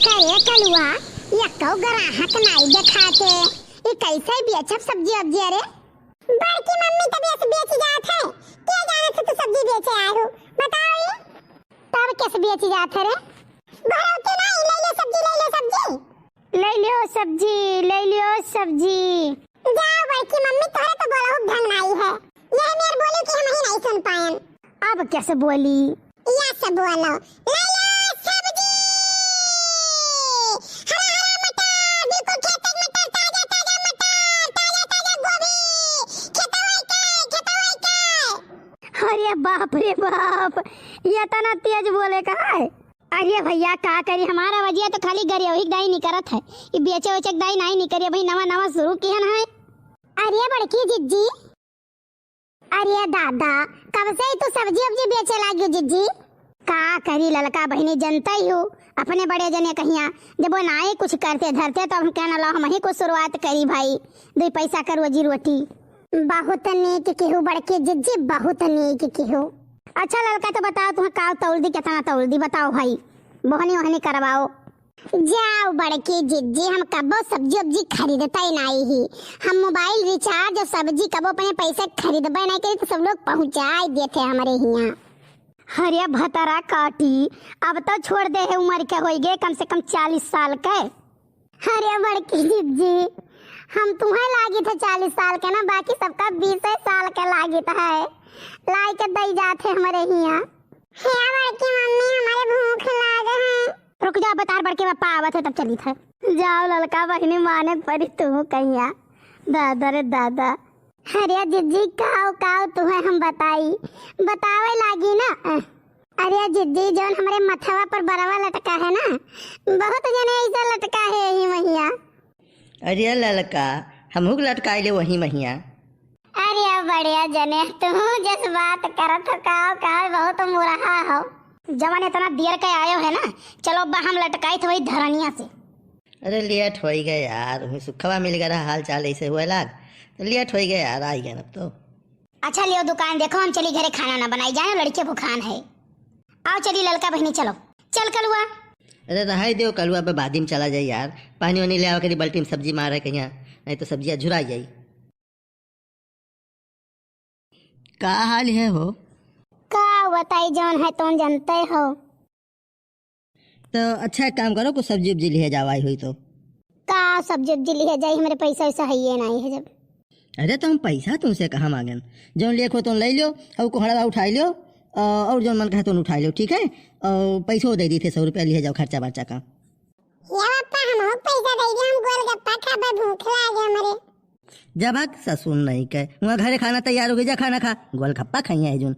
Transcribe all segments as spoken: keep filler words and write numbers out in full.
करे कलुआ, यक्को ग्राहक नाई देखाते, ई कैसे बेचब सब्जी उब्जी रे? बड़की मम्मी तब ऐसे बेची जात है, के जाने से तू सब्जी बेचे आए हो, बताओ ये। तब कैसे बेची जात है रे? भरौती नाई, ले ले सब्जी, ले ले सब्जी। ले लियो सब्जी, ले लियो सब्जी। जाओ बड़की मम्मी, तोहरे तो बोलहु ढंग नाई है। यह मेर बोली कि हम ही नहीं सुन पायन। अब कैसे बोली? या से बोलो, ले लो सब्जी। हरा हरा मटर, बिल्कुल खेते के मटर, ताजा ताजा मटर, ताजा ताजा गोभी, खेतवे के, खेतवे के। अरे बाप रे बाप, ये इतना तेज बोले का है? अरे भैया, का करी, हमार अवजिया तो खाली गरियौही के दाई निकरत है, ई बेचे वेचे के दाई नाई निकरे भाई, नवा नवा शुरू किहन है। अरे बड़की जिज्जी, अरे दादा, कब से ही तू सब्जी उब्जी बेचे लागी जिज्जी? का करी ललका बहिनी, जनते ही हो, अपने बड़े जने कहिया, जब वो नाई कुछ करते धरते तो हम कहना लो हम ही कुछ शुरुआत करी भाई, दुई पैसा का रोजी रोटी। बहुत नीक किहू बड़की जिज्जी, बहुत नीक किहू। अच्छा ललका, तो बताओ तुहाँ का तौल दी, कितना तौल दी, बताओ भाई, बोहनी ओहनी करवाओ। जाओ बड़की जिज्जी, हम कबो सब्जी उब्जी खरीदते ही नाई ही, हम मोबाइल रिचार्ज और सब्जी कबो अपने पैसे खरीदबे नाई करी, तो सब लोग पहुँचाई देते हमरे हियाँ। अरे भतरा काटी, अब तो छोड़ दे है, उम्र के होई गए कम से कम चालीस साल के। अरे बड़की जिज्जी, हम तुम्हें लागित है चालीस साल के ना, बाकी सबका बीसे साल के लागित है। लाई के दई जात है हमरे हियाँ। हे बड़की मम्मी, हमरे भूख लाग है। रुक जा, बतार बड़के पापा आवत है तब चलित है। जाओ ललका बहिनी, माने परी तू कहिया। दादा रे दादा। अरे जिज्जी, काव काव तुहे हम बताई, बतावे लागी ना। अरे जिज्जी, जौन हमरे मथवा पर बरवा लटका है ना, बहुत जने ऐसा लटका है यही महिया। अरे ललका, हमहू के लटकाई ले वही महिया। अरे बढ़िया जने, तू जस बात करत हो, काव काव बहुत मुरहा हो। जवन इतना देर के आयो है ना, चलो बा हम लटकाई थे वही धरनिया से। अरे लेट होई गए यार, वही सुखवा मिल गया रहा, हाल चाल ऐसे हुए लाग, तो लेट होई गए यार, आई गए अब तो। अच्छा लियो दुकान देखो, हम चली घरे खाना ना बनाई, जानो लड़के भुखान है। आओ चली ललका बहिनी, चलो। चल कलुआ। अरे रहाई दियो, कलुआ पे बादी में चला जाई यार, पानी वानी ले आवा करी, बल्टी में सब्जी मार है कहिया, नहीं तो सब्जिया झुरा जाई। का हाल है हो? का बताई, जौन है तौन जनते हो। तो अच्छा एक काम करो, कुछ सब्जी उब्जी लिहे जाओ, आई हुई तो। का सब्जी उब्जी लिहे जाई, हमरे पैसा वैसा है ये नाई है जब। अरे तो हम पैसा तुमसे कहाँ मांगन, जौन लेखो तो ले लियो, और कोहड़ा उठा लियो, अ, और जौन मन कहे तो उठा लियो, ठीक है? और पैसो दे दी थे, सौ रुपया लिहे जाओ खर्चा बर्चा का। या पापा, हमहू के पैसा दे दे, हम गोलगप्पा खाबे, भूख लागे हमरे। जा भाग, ससुर नहीं के, वहाँ घरे खाना तैयार हो गई, जा खाना खा, गोलगप्पा खाइए है जौन।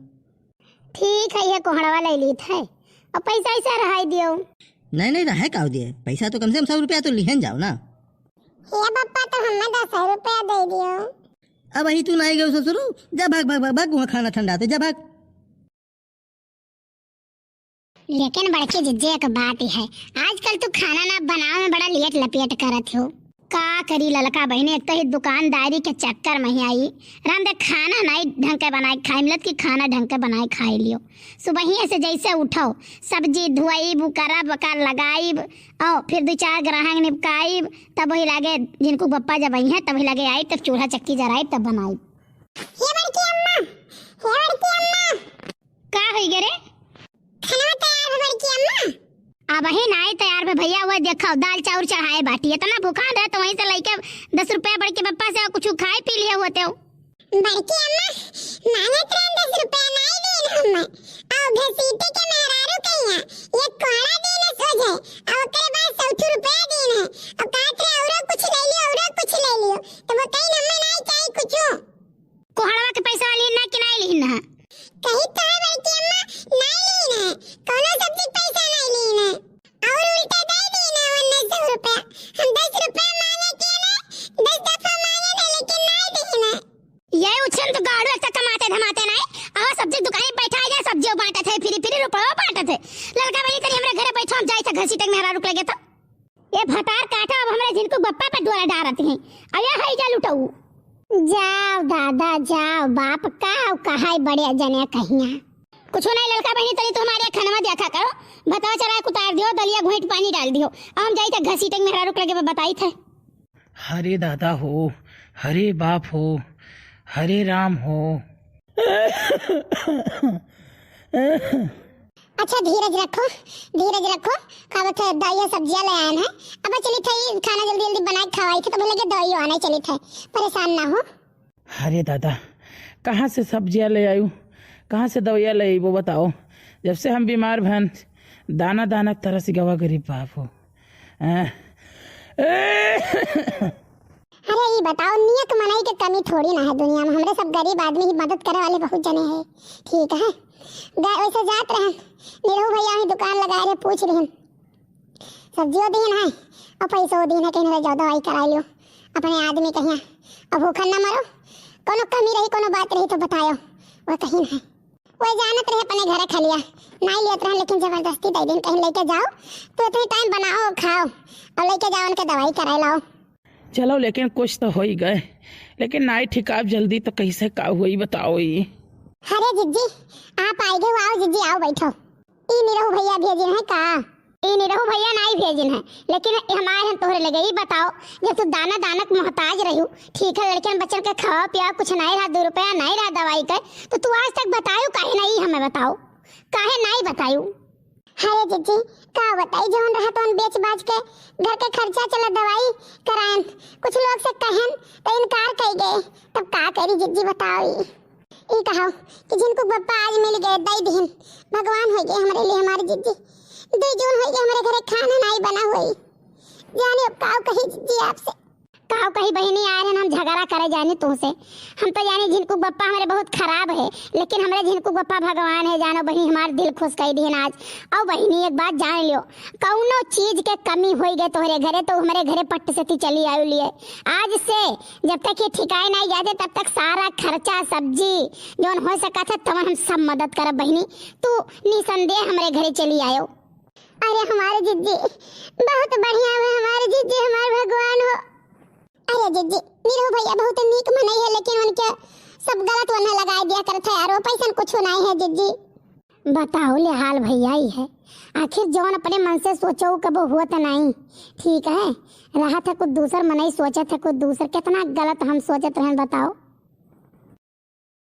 ठीक है, ये कोहड़वा ले लीत है, और पैसा ऐसा रहाई दियो। नहीं, नहीं, रहे काव दिए, पैसा तो कम से कम सौ रुपया तो लिहन जाओ ना। हे बप्पा, तो हमें दस रुपया दे दियो। अब वही तू नहीं गयो ससुर, जा भाग, भाग, भाग, भाग, वहाँ खाना ठंडा तो जा भाग। लेकिन बड़की जिज्जी एक बात ही है, आजकल तू खाना ना बनावे में बड़ा लेट लपेट करत हो। का करी ललका बहिनी, एक तो ही दुकानदारी के चक्कर में ही आई। राम दे खाना नाई ढंग के बनाए खाए मिलत कि खाना ढंग के बनाए खाए लियो। सुबहिए से जैसे उठो, सब्जी धुआइब, उ करब, ओकर लगाइब, और फिर दो चार ग्राहक निपकाइब, तब वही लागे जिनको बप्पा जब आई हैं, तब वही लागे आइब, तब चूल्हा चक्की जराइब, तब बनाइब। हे बड़की अम्मा, हे बड़की अम्मा। का होई गे रे? खाना तैयार है बड़की अम्मा। अबही नाई तैयार भे भैया, वो देखो दाल चाउर चढ़ाए बाटी। इतना भुखान रहे तो वहीं से लइके दस रुपया बड़के बप्पा से कुछ खाए पी लिए होते हो। बड़की अम्मा, मांगत रहन दस रुपया नाई दीन हम। और घसीटे के मेहरारू कहिया, एक कोहड़ा दीन सोझे, और ओकरे बाद सौठू रुपया दीन है। और कहत रहे औरो कुछ ले लियो, औरो कुछ ले लियो। तो वो कहीं हमें नाई चाही कुछ। कोहड़वा के पैसा लीन ना कि नाई लीन है? कही तो है बड़की अम्मा, नाई लीन है, कौनो सब्जी पैसा नाई लीन है। और उल्टा दे दीन है उन्नीस सौ रुपया। हम दस रुपया मांगे के ने, दस दफा मांगे ने, लेकिन नाई दीन है। ये उछन तो गाड़ू एक तो कमाते धमाते नाई, और सब्जी दुकान में बैठा जा, सब्जी बांटत है, फिरी फिरी रुपया बांटत है। ललका बहिनी तनी हमरे घरे बैठो, हम जाई था घसीटे के मेहरारू के लगे तो। ये भतार काटा अब हमरे झिनकू बप्पा पे डोरा डारत हैं। अब ये है जा लुटऊ। जाओ दादा जाओ, बाप का कहाई बड़े जने कहिया। कुछ नहीं ललका बहिनी, तनी तो हमारे खनवा देखा करो, भतवा चराए के उतार दियो, दलिया घोइट पानी डाल दियो। अब हम जाई थे घसीटे के मेहरारू के लगे बताई थे। हरे दादा हो, हरे बाप हो, हरे राम हो। अच्छा, धीरज रखो, धीरज रखो। का बता, दवाई सब्जियां ले आयन है। अब चली थे, ई खाना जल्दी जल्दी बनाए के खवाई थे, तो बोले कि दवाई आने चली थे, परेशान ना हो। अरे दादा, कहाँ से सब्जियां ले आयु, कहाँ से दवाइयाँ ले आयु, वो बताओ। जब से हम बीमार भन, दाना दाना तरस गवा गरीब बाप हो। हैं? अरे ई बताओ, नियत मनई के कमी थोड़ी ना है दुनिया में। हमरे सब गरीब आदमी की मदद करे वाले बहुत जने हैं, ठीक है। ग-, वैसे जात रहन, निरहू भैया ही दुकान लगाए रहे, पूछ लिहन, सब्जियों दीन है और पैसों दीन है, कहीं ना जाओ दवाई कराई लियो अपने आदमी कहिया। अब भूखन ना मरो, कोनो कमी रही, कोनो बात रही तो बतायो, वो कहीं है। वो जानत रहे अपने घरे खलिया, नाई लेत रहन, लेकिन जबरदस्ती दे दिन कहीं लेके जाओ, तो इतने टाइम बनाओ, खाओ और लेके जाओ, उनके दवाई कराए लाओ। चलो, लेकिन कुछ तो हो ही गए, लेकिन नाई ठिकाब जल्दी तो कैसे का हुई बताओ ई। अरे जिज्जी, आप आए गए, आओ जिज्जी, आओ बैठो। ई निरहू भैया भेजिन है का? ई निरहू भैया नाई भेजिन है, लेकिन हमारे हम तोहरे लगे। ई बताओ, जब तू दाना दानक मोहताज रहू, ठीक है, लड़कियन बच्चन के खावा पिया कुछ नाई रहा, दो रुपया नाई रहा दवाई के, तो तू आज तक बतायू काहे नाई, हमें बताओ, काहे नाई बतायू? अरे जिज्जी, का बताई, जौन रहा तौन बेच बाच के घर के खर्चा चला, दवाई करायन, कुछ लोग से कहन तो इनकार कई गए, तब का करी जिज्जी बताओ ई। ई कहो कि झिनकू के पप्पा आज मिल गए, दई दिहिन, भगवान हो गए हमरे लिए हमारे जिज्जी। दुई जून हो गए, हमरे घरे खाना नाई बना हुई। जाने अब काव कही जिज्जी आपसे। काव कही बहिनी, आए रहन हम झगड़ा करे जानी तुमसे। हम तो जानी झिनकू के पप्पा हमरे बहुत खराब है, लेकिन हमरे झिनकू के पप्पा भगवान है, जानो बहिनी, हमार दिल खुश कई दिहिन आज। और बहिनी एक बात जान लियो, कौनो चीज के कमी होई गए तोहरे घरे तो हमरे घरे पट से ती चली आयु लिए। आज से जब तक ये ठिकाए नाई जाते, तब तक सारा खर्चा, सब्जी, जौन हो सकत है, तवन हम सब मदद करब बहिनी। तू निसंदेह हमरे घरे चली आयो। अरे हमारे जिज्जी, बहुत बढ़िया हुए हमारे जिज्जी, हमारे भगवान हो। अरे जिज्जी, निरहू भैया बहुत नीक मनई है, लेकिन उनके सब गलत वन्ना लगाए दिया करत है यार, वो पैसन कुछ नाई है जिज्जी। बताओ ले हाल भैया ही है, आखिर जौन अपने मन से सोचो कबो हुआ तो नाई, ठीक है, रहा था कुछ दूसर मनई, सोचा था कुछ दूसर, कितना गलत हम सोचत रहन बताओ।